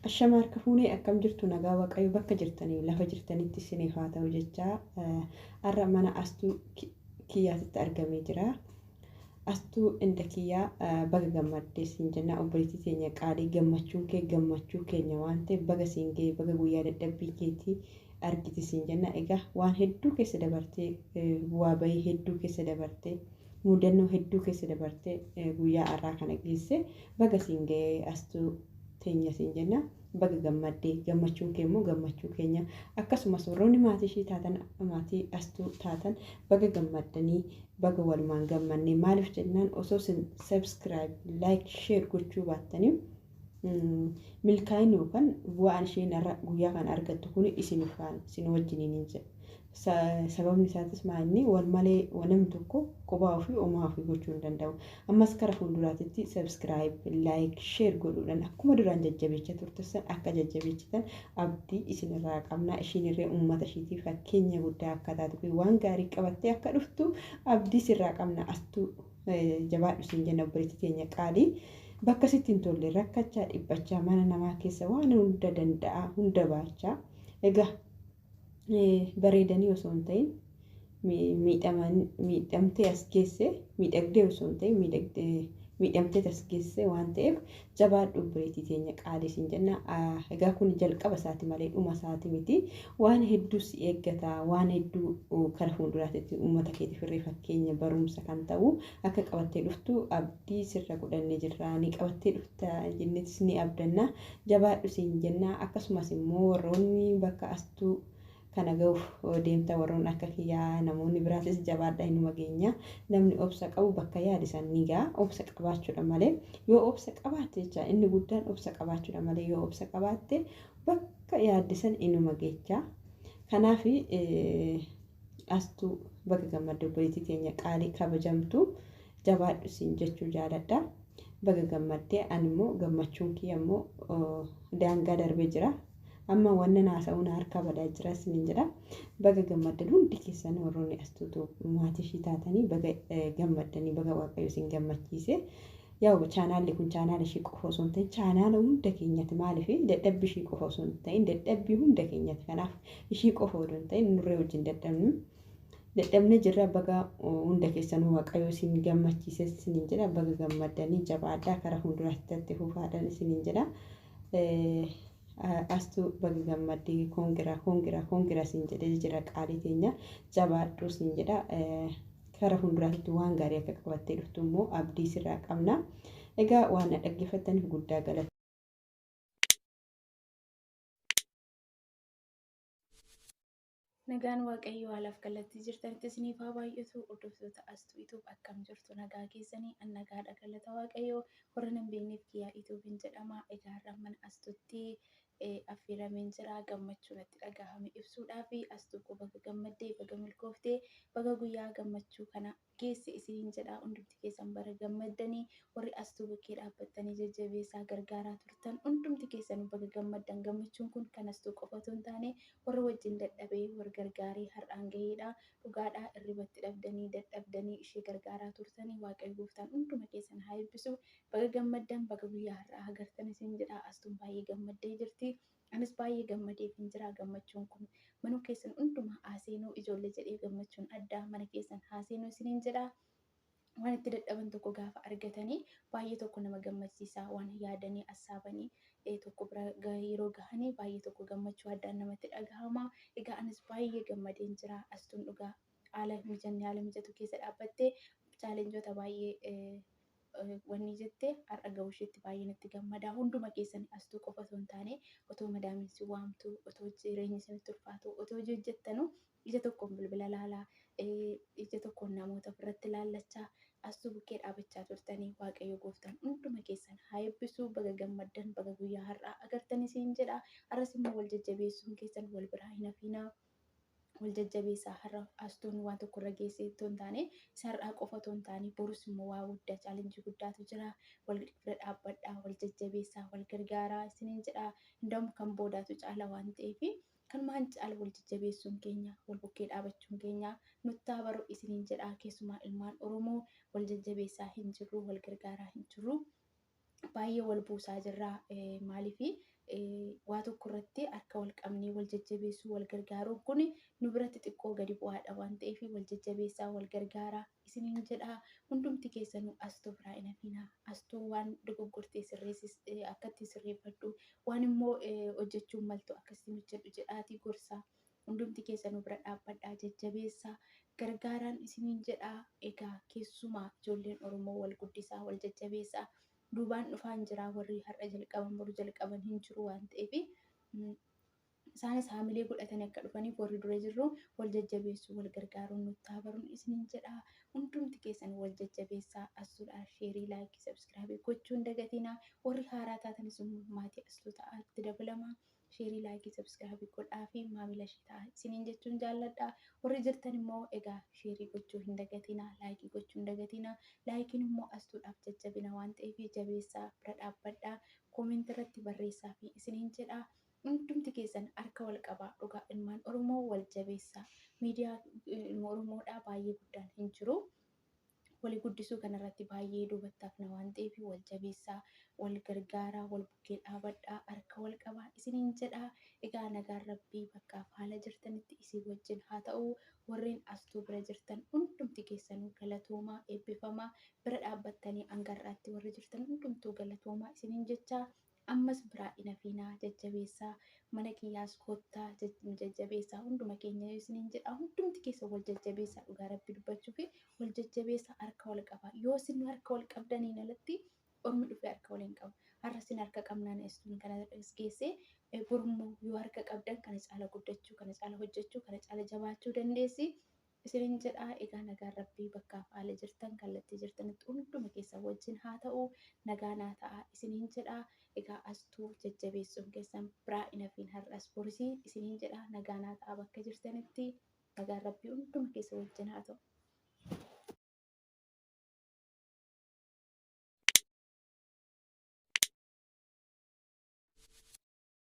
Ashama harka fuunee, akkam jirtu? Nagaa Waaqayyo bakka jirtanii lafa jirtanitti isiniif haa ta'u jechaa, har'a mana Astuu Kiyyaatitti argamee jira. Astuu inda Kiyyaa, baga gammaddee siin jenna. Obboleettii teenya qaalii, gammachuun kee gammachuu keenya waan ta'eef, baga siin ga'e, baga guyyaa dadhabbii keetii argite siin jenna. Egaa waan hedduu keessa dabartee, bu'aa bahii hedduu keessa dabartee, mudannoo hedduu keessa dabartee guyyaa har'aa kana geesse. Baga siin ga'e Astuu teenya siin jenna. Baga gammaddee, gammachuun kee immoo gammachuu keenya. Akkasumas warroonni maatii ishii taatan, maatii Astuu taatan, baga gammaddanii, baga walumaan gammannee. Maaliif jennaan, osoo isin subscribe, like, share gochuu baattanii milkaa'inni yookaan bu'aan isheen irra guyyaa kana argattu kun isin isin wajjiniin hin jedhu. Sababni isaatis maalinni wal malee namni tokko kophaa ofii homaa ofii gochuu hin danda'u. Ammas kara fuulduraatitti subscribe, like, share godhuudhaan akkuma duraan jajjabeechaa turtan akka jajjabeessitan abdii isinirraa qabna. Ishiin irree uummata ishiitiif fakkeenya guddaa akka taatu fi waan gaarii qabattee akka dhuftu abdii sirraa qabna. Astuu, jabaadhu siin jenna, obboleettii teenya qaalii. Bakka sitti hin tolle rakkachaa, dhiphachaa, mana namaa keessa waan hunda danda'a hunda baachaa, egaa bareedanii osoo hin ta'in miidhamtee as geesse, miidhagdee osoo hin ta'in miidhamtee as geesse waan ta'eef, jabaadhu obboleettii teenya qaalii siin jenna. Egaa kun jalqaba isaati malee dhuma isaati miti. Waan hedduu si eeggata, waan hedduu kara fuulduraatti uummata keetiif irree fakkeenya barumsa kan ta'u akka qabattee dhuftu abdii sirra godhannee jirra. Ni qabattee dhufta jennetis ni abdanna. Jabaadhu siin jenna. Akkasumas immoo warroonni bakka Astuu kana ga'uuf deemta, warroonni akka kiyyaa, namoonni biraatis, jabaadha, hinuma geenya. Namni obsa qabu bakka yaade san ni ga'a. Obsa qabaachuudha malee, yoo obsa qabaatte jecha, inni guddaan obsa qabaachuudha malee, yoo obsa qabaatte bakka yaadde san inuma geecha. Kanaaf Astuu, baga gammadde, obboleettii teenya qaalii kabajamtu, jabaadhu siin jechuu jaaladha. Baga gammaddee. Ani immoo gammachuun kiyya immoo daangaa darbee jira. Amma wanna naasa'uun harka badaa jira isiniin jedha. Baga gammaddan hundi keessan, warroonni Astuutu maatii ishii taatanii, baga gammaddanii, baga Waaqayyo isin gammachiise. Yaa, chaanaalli kun chaanaala ishii qofa osoo hin ta'in chaanaala hunda keenyati. Maaliif? Dadhabbii ishii qofa osoo hin ta'in dadhabbii hunda keenyati. Kanaaf ishii qofa osoo hin ta'in nurree wajjin dadhabnu. Dadhabnee jirra. Baga hunda keessanuu Waaqayyo isin gammachiise isiniin jedha. Baga gammaddanii, jabaadhaa, karaa fuulduraatti itti fufaadhaan isiniin jedha. Astuu, baga gammaddee, congra, congra, congra siin jedhee jira. Qaalii teenya, jabaadhuu siin jedha. Karaa fuulduraatti waan gaarii akka qabattee dhuftu immoo abdii sirraa qabna. Egaa waan na dhaggeeffattaniif guddaa galata. Nagaan Waaqayyoo haalaaf kallattii jirtanitti isiniif haa baay'atu. Hordoftoota Astuu Ituub, akkam jirtu? Nagaa keessanii? An nagaadha, galata Waaqayyoo. Warra hin beekneef, Kiyyaa Ituubiin jedhama. Egaa har'a mana Astuutti affeerameen jira. Gammachuu natti dhagahame ibsuudhaaf. Astuu koo, baga gammaddee, baga milkooftee, baga guyyaa gammachuu kana geesse isiniin jedha. Hundumti keessan bara gammaddanii. Warri Astuu bukkee dhaabbattanii jajjabeessaa gargaaraa turtan hundumti keessan baga gammaddan. Gammachuun kun kan Astuu qofa otoo hin taane warra wajjin dadhabee warra gargaaree har'aan gaheedha. Dhugaadhaa, irribatti dhabdanii dadhabdanii ishee gargaaraa turtanii, Waaqayyo gooftaan hunduma keessan haa eebbisu. Baga gammaddan, baga guyyaa har'aa agartan isin jedha. Astuun baay'ee gammaddee jirti. Anis baay'ee gammadeef hin jira. Gammachuun kun mana keessan hundumaa haa seenuu, ijoollee jedhee gammachuun addaa mana keessan haa seenuu isiniin jedha. Waan itti dadhaban tokko gaafa argatanii baay'ee tokko nama gammachiisa. Waan yaadanii assaabanii tokko bira yeroo gahanii baay'ee tokko gammachuu addaan namatti dhagahama. Egaa anis baay'ee gammadeen jira. Astuun dhugaa haala mijanne haala mijatu keessa dhaabbattee challengeoota baay'ee wanni jette har'a gahuu isheetti baay'ee natti gammada. Hunduma keessan, Astuu qofa osoo hin taane, otoo madaamiin si waamtu, otoo jireenyi isinitti ulfaatu, otoo hojii hojjettanu ija tokkoon bilbila laalaa, ija tokkoon namoota ofirratti laallachaa Astuu bukkee dhaabachaa turtanii, Waaqayyo gooftaan hunduma keessan haa eebbisu. Baga gammaddan, baga guyyaa har'aa agartan isiin jedha. Har'as immoo wal jajjabeessuun keessan wal biraa hin hafiinaa. Wal jajjabeessaa. Har'a Astuun waan tokko irra geessee otoo hin taane, isa har'aa qofa otoo hin taane, borus immoo waa guddaa, challenge guddaatu jira. Wal bira dhaabbadhaa, wal jajjabeessaa, wal gargaaraa isiniin jedha. Hundamu kan boodaatu caala waan ta'eef, kanumaan caala wal jajjabeessuun keenya, wal bukkee dhaabachuun keenya nuttaa baru isiniin jedha. Keessumaa ilmaan Oromoo wal jajjabeessaa hin jirru, wal gargaaraa hin jirru. Baay'ee wal buusaa jirra. Maaliif? Waa tokko irratti harka wal qabnee wal jajjabeessuu, wal gargaaruun kun nu biratti xiqqoo gadi bu'aadha waan ta'eef, wal jajjabeessaa, wal gargaaraa isiniin jedha. Hundumti keessanuu Astuu biraa hin hafinaa. Astuu waan dogoggortee sirreessis, akkatti sirreeffadhu, waan immoo hojjechuun maltu akkasitti hojjedhu jedhaatii gorsaa. Hundumti keessanuu bira dhaabbadhaa, jajjabeessaa, gargaaraan isiniin jedha. Egaa keessumaa ijoolleen Oromoo wal guddisaa, wal jajjabeessaa. Duubaan dhufaan jira, warri har'a jalqaban boru jalqaban hin jiru waan ta'eef, isaanis haamilee godhatanii akka dhufaniif warri dura jirru wal jajjabeessuu, wal gargaaruun nutti haa baruun isiniin jedha. Hundumti keessan wal jajjabeessaa. Astuudhaan share, like, subscribe gochuu hin dagatinaa. Warri haaraa taatanis immoo maatii Astuu ta'aatti dabalamaa. Share, like, subscribe godhaa fi maamila ishee ta'a isiniin jechuun jaalladha. Warri jirtan immoo egaa share gochuu hin dagatinaa, like gochuu hin dagatinaa. Likeiin immoo Astuudhaaf jajjabina waan ta'eef, jabeessaa bira dhaabbadhaa. Comment irratti barreessaa fi isiniin jedha. Hundumti keessan harka wal qabaa, dhugaa ilmaan Oromoo wal jabeessaa. Miidiyaa ilma Oromoodhaa baay'ee guddaan hin jiru. Walii guddisuu kanarratti baay'ee duubatti hafna waan ta'eef, wal jabeessaa, wal gargaaraa, wal bukkee dhaabadhaa, harka wal qabaa isiniin jedha. Egaa nagaan Rabbii bakkaaf haala jirtanitti isin wajjin haa ta'u. Warreen Astuu bira jirtan hundumti keessanuu galatoomaa, eebbifamaa. Bira dhaabbattanii hangarraatti warri jirtan hundumtuu galatoomaa isiniin jecha. Ammas biraa hin hafinaa, jajjabeessaa. Mana kiyyaas koottaa, jajjabeessaa hunduma keenya isiniin jedha. Hundumti keessa wal jajjabeessaa, dhugaa Rabbi dubbachuu fi wal jajjabeessaa, harka wal qabaa. Yoo isin harka wal qabdaniin alatti ormi dhufee harka wal hin qabu. Har'a isin harka qabnaan Astuun kana geessee, borummoo yoo harka qabdan kana caala guddachuu, kana caala hojjechuu, kana caala jabaachuu dandeessi isiniin jedha. Egaa nagaan Rabbii bakkaaf haala jirtan kallattii jirtanitti hunduma keessan wajjin haa ta'u. Nagaa naa ta'a isiniin jedha. Egaa Astuu jajjabeessuun keessan biraa hin hafiin, har'as borisii isiniin jedha. Nagaa naa ta'a bakka jirtanitti. Nagaan Rabbii hunduma keessa wajjin haa ta'u.